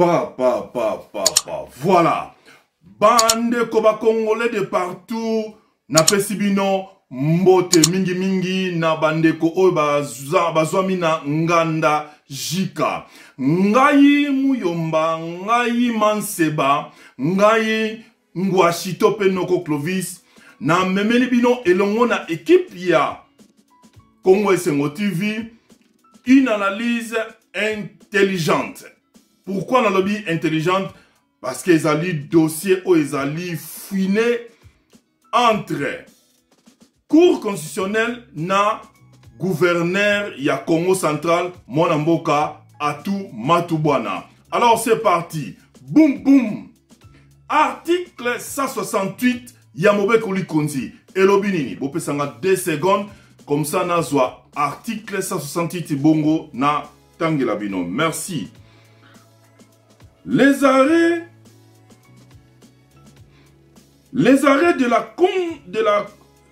Pa pa pa pa pa. Voilà. Bandeko ba congolais de partout, napesi bino mbote mingi mingi na bandeko oyo bazwami na nganda jika. Ngai Muyomba, ngai Manseba, ngai Ngwashi to pe noko Clovis, namemeli bino elongo na equipe ya Congo Esengo TV une analyse intelligente. Pourquoi nalobi intelligente? Parce que ezali dossier oyo ezali fouiné entre Cour constitutionnelle na gouverneur ya Congo central mwana mboka Atou Matubwana. Alors c'est parti. Boum boum. Article 168 ya mobeko likonzi elobi nini? Bopesanga 2 secondes comme ça nazwa article 168 bongo na tangela bino. Merci. Les arrêts Les arrêts de la, con, de la,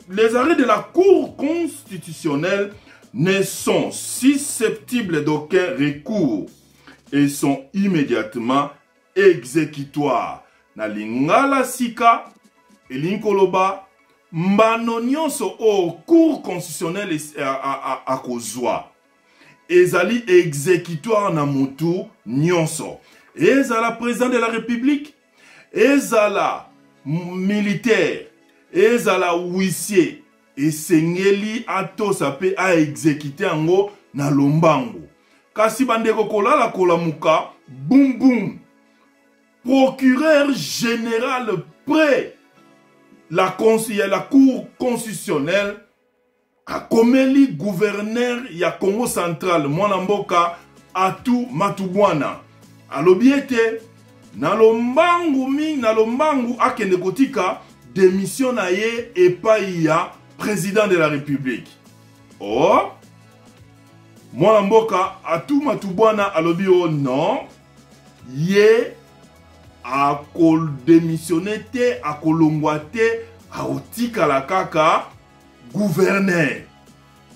les arrêts de la Cour constitutionnelle ne sont susceptibles d'aucun recours et sont immédiatement exécutoires. Na lingala sika, elingi koloba mbano nyonso oyo Cour constitutionnelle akozwa ezali exécutoire na mutu nyonso, ezala président de la République, ezala militaire, ezala huissier, esengeli atosa mpe a exécuter yango na lombangu. Kasi bandeko, kolala kolamuka, boum boum, procureur général près la, la cour constitutionnelle akomeli gouverneur ya Congo central mwana mboka Atou Matubwana, alobi ete na lombangu mingi, na lombangu akende kotika démission na ye epai ya président de la République. Oh, mwana mboka Atou Matubwana alobi o oh non, ye akodemissione te, akolongwa te, akotikala kaka gouverneur.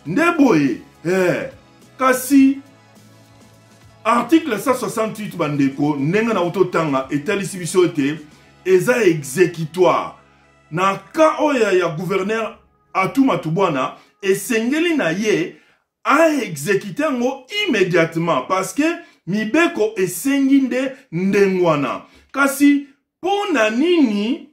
Nde boye eh. Kasi article 168 bandeko, ndenge na ototanga etalisi biso ete eza exécutoire na cas oyo ya gouverneur Atou Matubwana, esengeli na ye a exécuter yango immédiatement parce que mibeko esengi nde ndenge wana. Kasi mpo na nini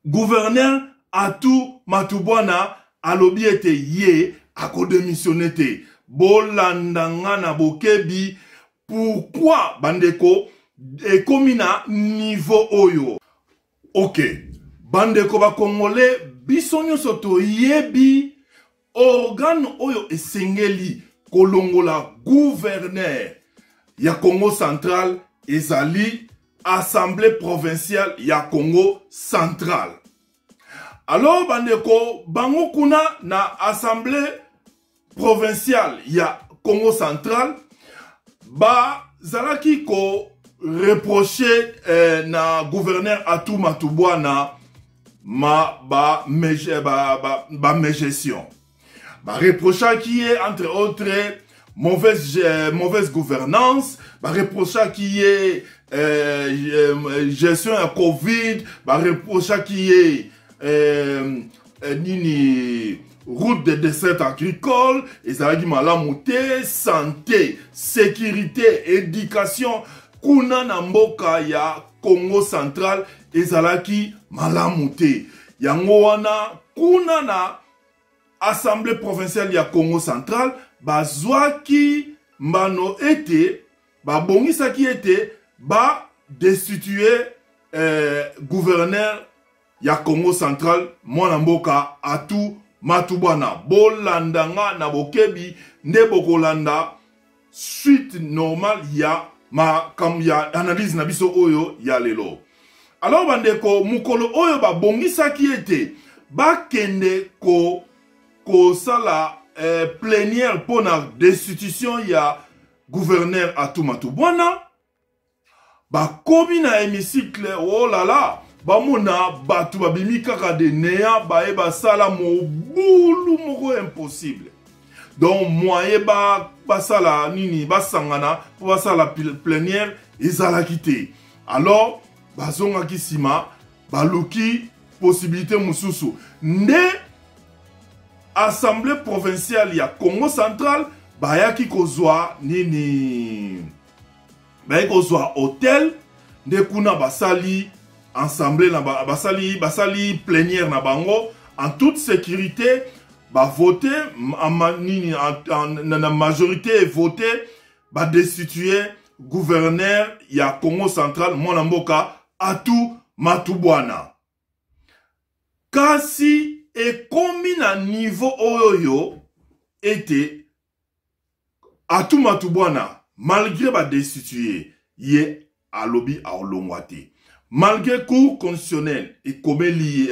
gouverneur Atou Matubwana alobi ete ye akodemissione te? Bolanda nga na bokebi. Pourquoi bandeko ekomi na niveau oyo? Ok, bandeko ba congolais, biso nyonso toyebi organe oyo esengeli kolongola gouverneur ya Congo central ezali Assemblée provinciale ya Congo central. Alors bandeko, bango kuna na Assemblée provinciale ya Congo central bazalaki ko reprocher na gouverneur Atou Matubwana ma ba ba ba, ba mégestion. Ba reprochaki ye entre autres mauvaise gouvernance, ba reprochaki ye gestion ya Covid, ba reprochaki ye nini route de dessert agricole ezalaki malamu te, santé, sécurité, éducation kuna na mboka ya Congo central ezalaki malamu te. Yango wana kuna na Assemblée provinciale ya Congo central bazwaki mbano ete babongisaki ete ba destituer gouverneur ya Congo central mwana mboka Atou Matubwana. Bolanda nga na bokebi nde bokolanda suite normale ya makambo ya analyse na biso oyo ya lelo. Alors bandeko, mokolo oyo babongisaki ete bakende kosala plénière mpo na destitution ya gouverneur Atou Matubwana, bakomi na hémicycle, oh là là, bamona bato babimi kaka de néant, baye basala mobulu moko impossible. Donc moyen ba basala nini, basangana mpo basala plénière ezalaki te. Alors bazongaki nsima, baluki possibilité mosusu nde assemblée provinciale ya Congo Central bayaki kozwa nini, bayaki kozwa hôtel nde kuna basali assemblée na ba, basali basali plénière na bango en toute sécurité. Bavote nini na majorité vote, badestitue gouverneur ya Congo Central, mwana mboka Atu Matubwana. Kasi ekomi na niveau oyo ete Atu Matubwana, malgré badestitue ye, alobi aolongwa te, malgré cour constitutionnelle ekomeli,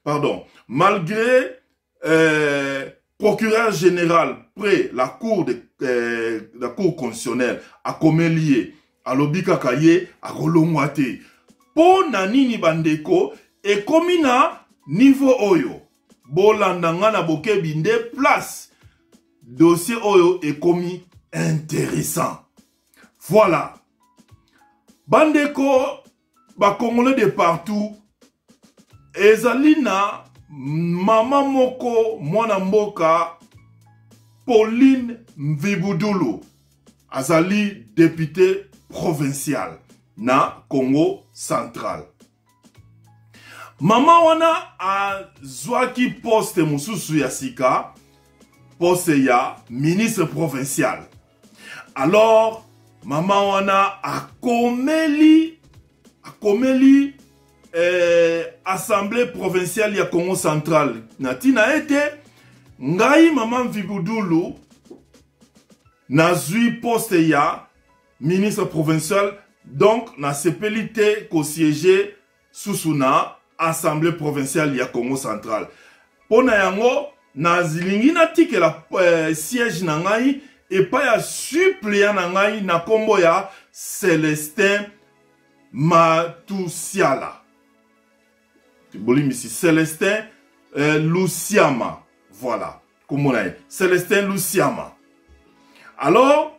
pardon, malgré procureur général près la cour constitutionnelle akomeli ye, alobi kaka ye akolongwa te. Mpo na nini, bandeko, ekomi na niveau oyo? Bolanda nga na bokebi nde place dossier oyo ekomi intéressant. Voilà, bandeko bacongolais de partout, ezali na mama moko, mwana mboka Pauline Mvibudulu, azali député provincial na Congo Central. Mama wana azwaki poste mosusu ya sika, poste ya ministre provincial. Alors mama wana akomeli assemblée provinciale ya Congo Central na ntina ete ngai mama Mvibudulu nazwi poste ya ministre provincial, donc nasepeli te kosiéger susu na assemblée provinciale ya Congo Central. Mpo na yango nalingi natikela siège na ngai epai ya suppléant na ngai na nkombo ya Celestin Matusiala, bolimbisi, Celestin Lusiama. Voilà nkombo na ye, Celestin Lusiama. Alors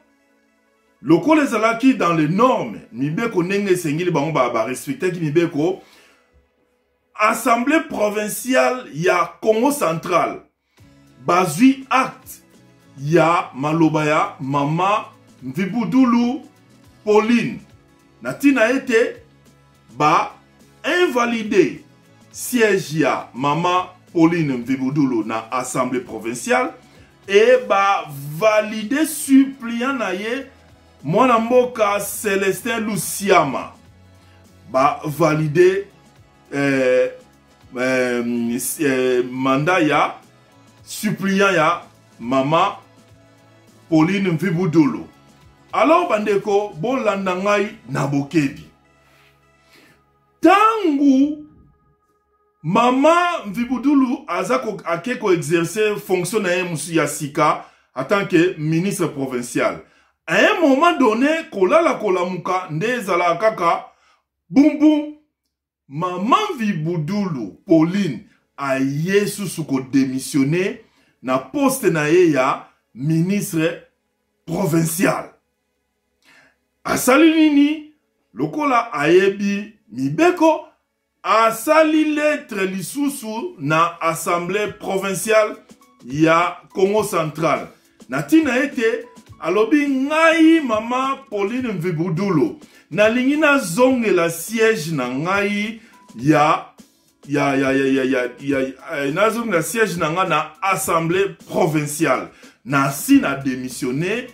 lokola ezalaki dans les normes, mibeko ndenge esengeli, bango barespectaki mibeko, assemblée provinciale ya Congo Central bazwi acte ya maloba ya mama Mvibudulu Pauline na ntina ete ba invalide siège ya mama Pauline Mvibudulu na assemblée provinciale e bavalide suppléant na ye, mwana mboka Celestin Lusiama. Bavalide mandat ya suppléant ya mama Pauline Mvibudulu. Alors bandeko, bolanda ngai na bokebi. Ntango mama Mvibudulu aza ake koexercer fonction na ye mosusu ya sika en tant que ministre provincial, à un moment donné, kolala kolamuka nde ezalaka kaka bumbum, mama Mvibudulu Pauline aye susu kodémissionner na poste na ye ya ministre provincial. Asali nini? Lokola ayebi mibeko, asali lettre lisusu na assemblée provinciale ya Congo Central na ntina ete alobi: ngai mama Pauline Mvibudulu nalingi nazongela siège na ngai ya ya ya ya ya ya ya nazongela siège na ngai na assemblée provinciale, nasi na démissionné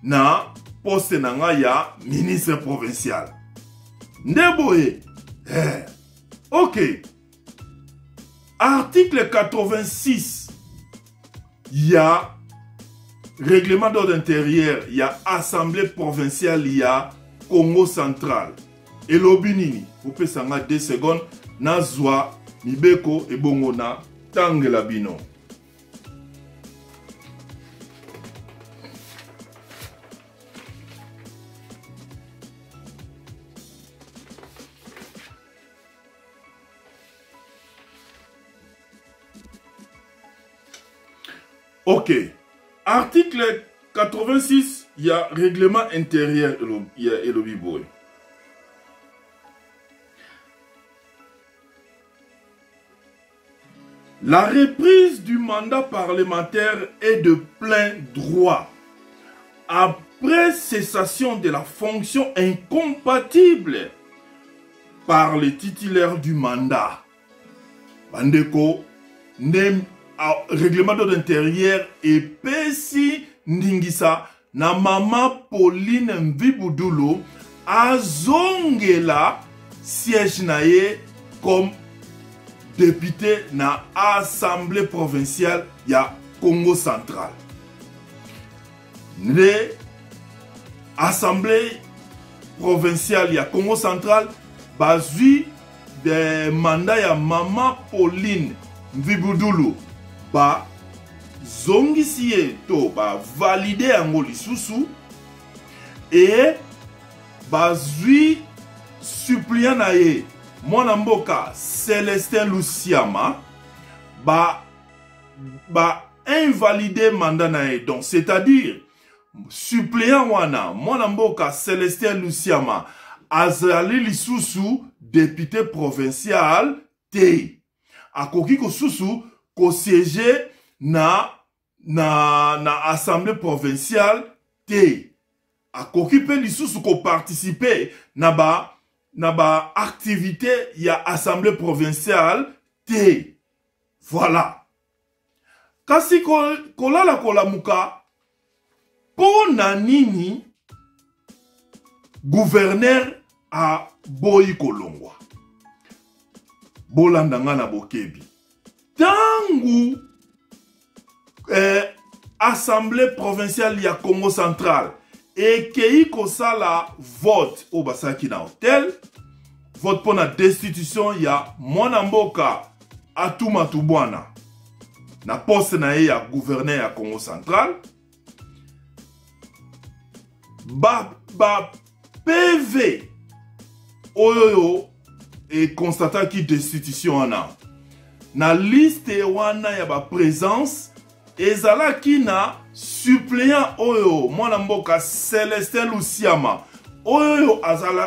na poste na ngai ya ministre provincial. Nde boye, ok, article 86 ya règlement d'ordre intérieur ya assemblée provinciale ya Congo Central elobi nini? Bopesa nga 2 secondes, nazwa mibeko ebongo na tangela bino. Ok. Article 86 ya règlement intérieur ya elobi boye. La reprise du mandat parlementaire est de plein droit après cessation de la fonction incompatible par le titulaire du mandat. Bandeko, nde règlement d'ordre intérieur epesi ndingisa na mama Pauline Mvibudulu azongela siège na ye comme député na assemblée provinciale ya Congo central. Nde assemblée provinciale ya Congo central bazwi de mandat ya mama Pauline Mvibudulu ba zongisi ye to ba valide yango lisusu e bazwi suppliant na ye mwana mboka Celestin Lusiama ba ba invalide mandat na ye, donc c'est-à-dire suppléant wana mwana mboka Celestin Lusiama azali lisusu député provincial te, akoki kosusu kosiéger na na assemblée provinciale te, akoki mpe lisusu koparticiper na ba na ba activité ya assemblée provinciale te. Voilà. Kasi kolala kolamuka mpo na nini gouverneur aboyi kolongwa? Bolanda nga na bokebi. Tangu assemblée provinciale ya Congo central ekei kosala vote oyo basalaki na hotel, vote mpo na destitution ya mwana mboka Atou Matubuana na poste na ye ya gouverneur ya Congo central, ba PV oyo ekonstataki destitution wana na liste wana ya ba présence ezalaki na suppléant oyo mwana mboka Celestin Lusiama oyo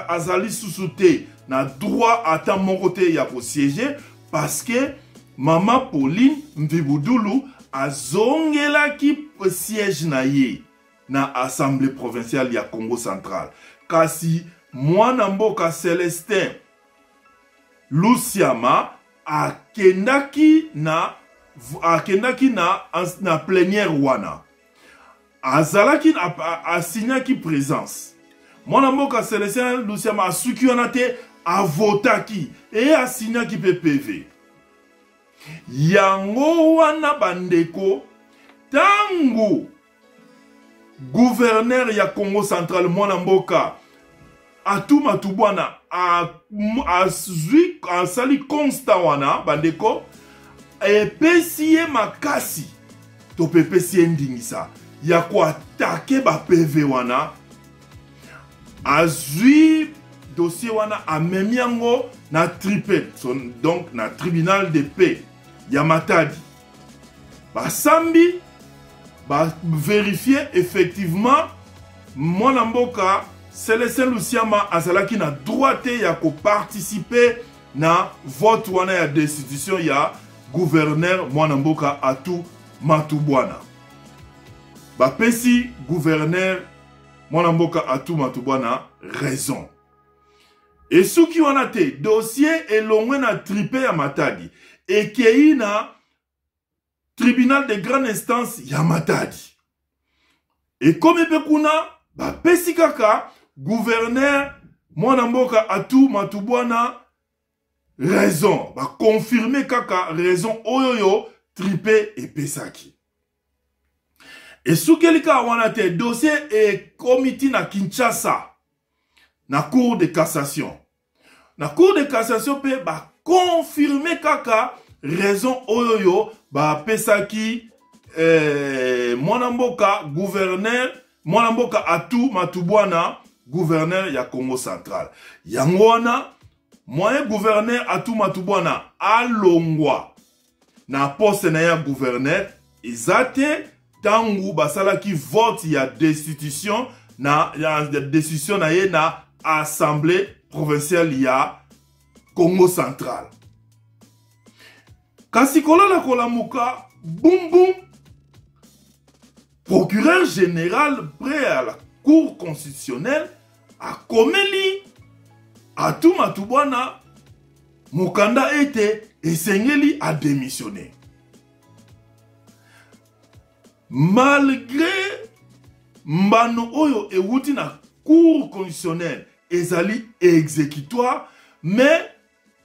azali susu te na droit ata moko te ya kosiéger parce que mama Pauline Mvibudulu azongelaki siège na ye na assemblée provinciale ya Congo central. Kasi mwana mboka Celestin Lusiama akendaki na plénière wana, azalaki asignaki présence. Mwana mboka Celestin Lusiama asuki wana te, avotaki e asignaki pe PV. Yango wana bandeko, tangu gouverneur ya Congo central mwana mboka Atou Matubuana azwi asali constat wana bandeko, epesi ye makasi to pe epesi ye ndingisa ya koatake ba PV wana. Azwi dossier wana amemi yango na tripe, donc na tribunal de paix ya Matadi. Basambi ba vérifier effectivement mwana mboka Celestin Lusiama azalaki na droit te ya koparticiper na vote wana ya destitution ya gouverneur mwana mboka Atou Matubuana. Bapesi gouverneur mwana mboka Atou Matubuana raison. Esuki wana te, dossier elongwe na tripe ya Matadi ekei na tribunal de grande instance ya Matadi. Ekomi pe kuna bapesi kaka gouverneur mwana mboka Atou Matubuana raison, ba confirmer kaka raison oyo yo tripe epesaki. Esukeli kaka wana te, dossier ekomi ti na Kinshasa na cour de cassation. Na cour de cassation pe ba confirmer kaka raison oyo yo bapesaki mwana mboka gouverneur mwana mboka Atou Matubuana gouverneur ya Congo central. Yango wana moyen gouverneur Atou Matubuana alongwa na poste na ya gouverneur eza te. ntango basalaki vote ya destitution na ya destitution na ye na assemblée provinciale ya Congo central. Kasi kolala kolamuka bum bum, procureur général près à la cour constitutionnelle akomeli Atou Matubuana mokanda ete esengeli adémissionner. Malgré mbano oyo ewuti na cour constitutionnelle ezali exécutoire, mais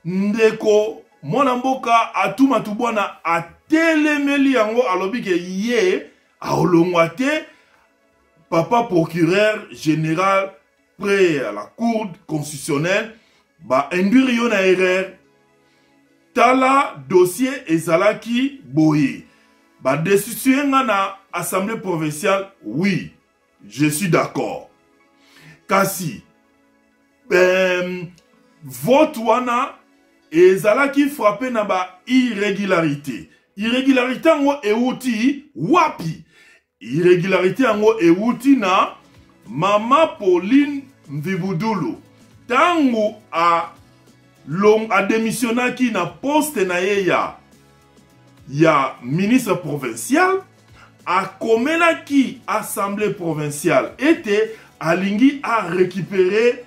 ndeko mwana mboka Atou Matubuana atelemeli yango, alobi ke ye aolongwa te. Papa procureur général près à la cour constitutionnelle ba induire yo na erreur. Tala dossier ezalaki boye, ba destituer nga na assemblée provinciale, oui, je suis d'accord, kasi vote wana ezalaki frappé na ba irrégularité. Irrégularité yango euti wapi? Irrégularité yango euti na mama Pauline Mvibudulu ntango adémissionnaki na poste na ye ya ministre provincial. Akomelaki assemblée provinciale ete alingi arécupérer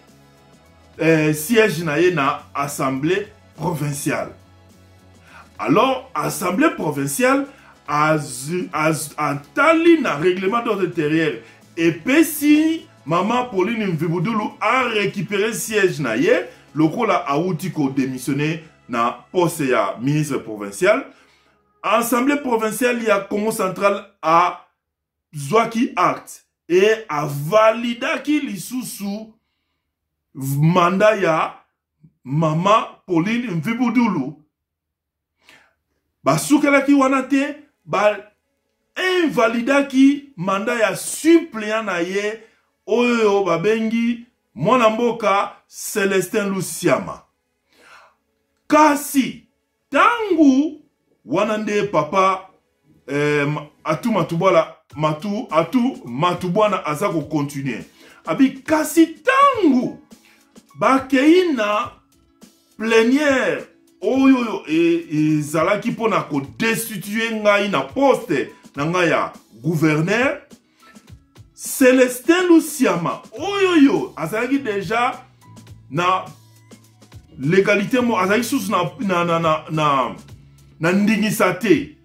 siège na ye na assemblée provinciale. Alors assemblée provinciale atali na règlement d'ordre intérieur epesi mama Pauline Mvibudulu arécupérer siège na ye lokola awuti kodémissionner na poste ya ministre provincial. Assemblée provinciale ya Congo central azwaki acte e avalidaki lisusu mandat ya mama Pauline Mvibudulu. Basukelaki wana te, ba invalidaki mandat ya suppléant na ye oyo babengi mwana mboka Celestin Lusiama. Kasi tangu wana nde papa Atou Matubuana, Atou Matubuana aza kocontinue abi, kasi tangu bakei na plénière oyo ezalaki mpona kodestituer ngai na poste na ngai ya gouverneur, Celestin Lusiama oyo azalaki déjà na légalité mo azalaki susu na ndingisa te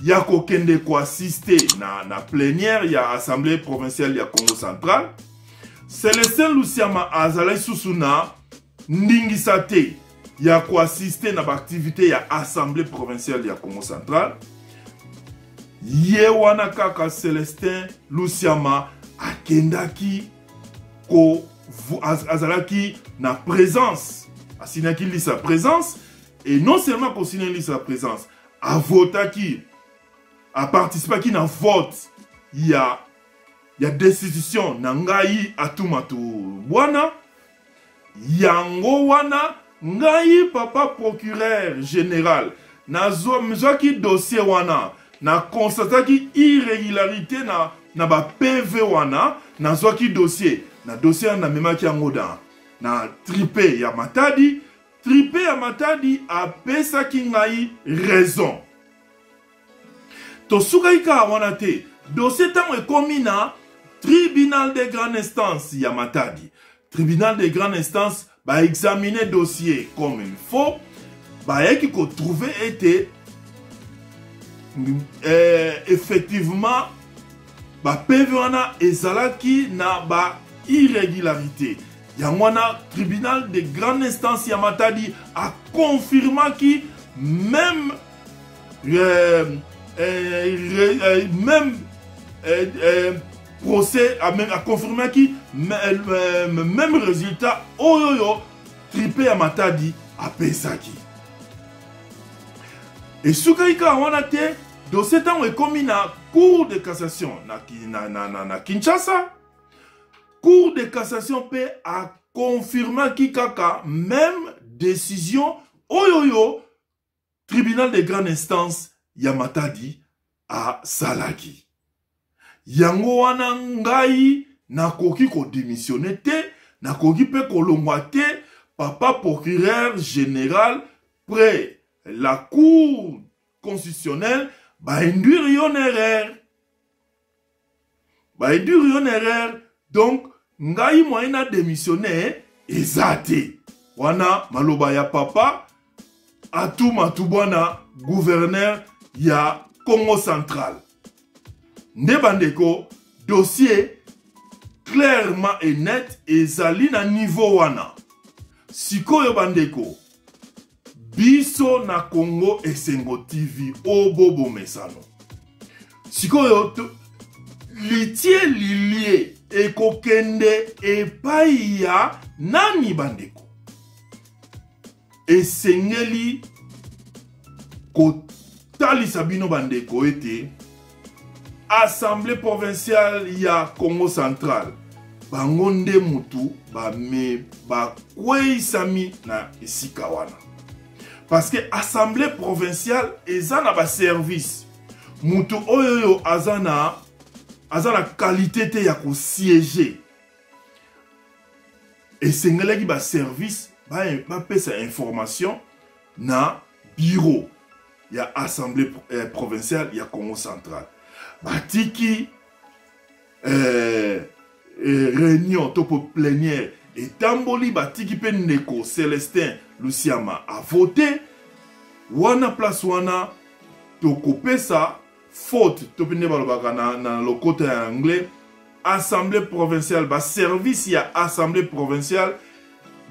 ya kokende koassister na plénière ya assemblée provinciale ya Congo central. Celestin Lusiama azalaki susu na ndingisa te ya koassister na baactivité ya assemblée provinciale ya Congo central. Ye wana kaka Celestin Lusiama akendaki ko azalaki na présence, asignaki liste ya présence, et non seulement kosigner liste ya présence, avotaki, aparticipaki na vote ya destitution na ngai Atou Matubuana. Yango wana ngai papa procureur général nazwaki dossier wana, na constataki irrégularité na ba PV wana. Nazwaki dossier, na dossier wana namemaki yango na tripe ya Matadi. Tripe ya Matadi apesaki ngai raison. Tosukaki kaka wana te. Dossier ntango ekomi na tribunal de grande instance ya Matadi, tribunal de grande instance baexamine dossier comme il faut, bayaki kotrouver ete effectivement ba PV wana ezalaki na ba irrégularité. Yango wana tribunal de grande instance ya Matadi aconfirmaki même procès, aconfirmaki même résultat oyo oyo tripe ya Matadi apesaki. Esukaki kaka wana te. Dossier ntango ekomi na cour de cassation na Kinshasa, cour de cassation mpe aconfirmaki kaka même décision oyo oyo tribunal de grande instance ya Matadi asalaki. Yango wana ngai nakoki kodemissione te, nakoki mpe kolongwa te. Papa procureur général près la cour constitutionnelle bainduire yo na erreur, bainduire yo na erreur. Donc ngai moyen na démissionne eza te. Wana maloba ya papa Atou Matubuana, gouverneur ya Congo Central. Nde bandeko, dossier clairement et net ezali na niveau wana. Sikoyo bandeko, biso na Congo Esengo TV obobomesano. Sikoyo litie lilie ekokende epai ya nani bandeko? Esengeli kotalisa bino bandeko ete Assemblée provinciale ya Congo Central bango nde mutu bakweyisami na esika wana, parce que Assemblée provinciale eza na baservice. Mutu oyo oyo aza na qualité te ya kosiéger, esengelaki baservice bapesa information na bureau ya Assemblée provinciale ya Congo Central. Batiki réunion to po plénière etamboli, batiki mpe ndeko Celestin Luciama avote wana. Place wana tokopesa faute to mpe nde balobaka na lokota ya anglais Assemblée provinciale, baservice ya Assemblée provinciale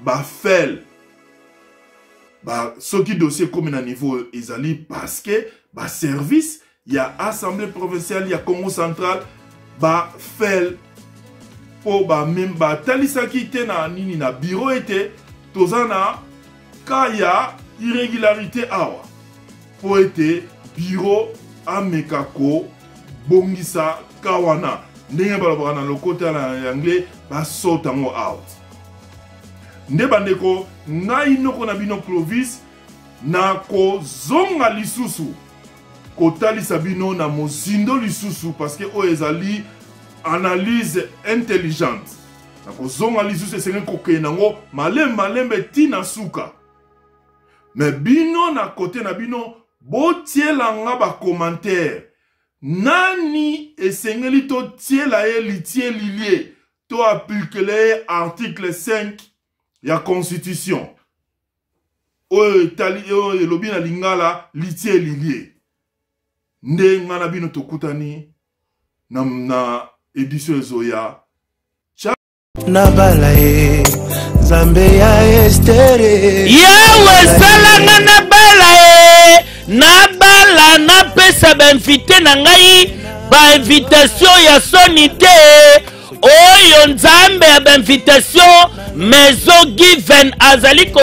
bafele ba, soki dossier ekomi na niveau oyo ezali parce que baservice ya Assemblée provinciale ya Congo Central bafele, mpo batalisaki te na nini na bureau ete toza na ka ya irrégularité awa, mpo ete bureau ameka kobongisa ka wana. Ndenge balobaka na lokota na anglais, basort yango out. Nde bandeko, ngai noko na bino Clovis, nakozonga lisusu kotalisa bino na mozindo lisusu, parce que oyo ezali analyse intelligente. Nakozonga lisusu, esengeli kokende nango malembe malembe tina suka. Me bino na kote na bino, botielanga bacommentaire. Nani esengeli totiela ye litie lilie to aplikele ye article 5 ya constitution oyo etali oyo elobi na lingala litie lilie? Nde nga na bino tokutani na édition ezoya. Nabala ye Nzambe ya Estere. Yawe, salanga nabala ye, nabala, napesa bainvite na ngai bainvitation ya soni te. Oyo Nzambe ya bainvitation, Maison Given azali ko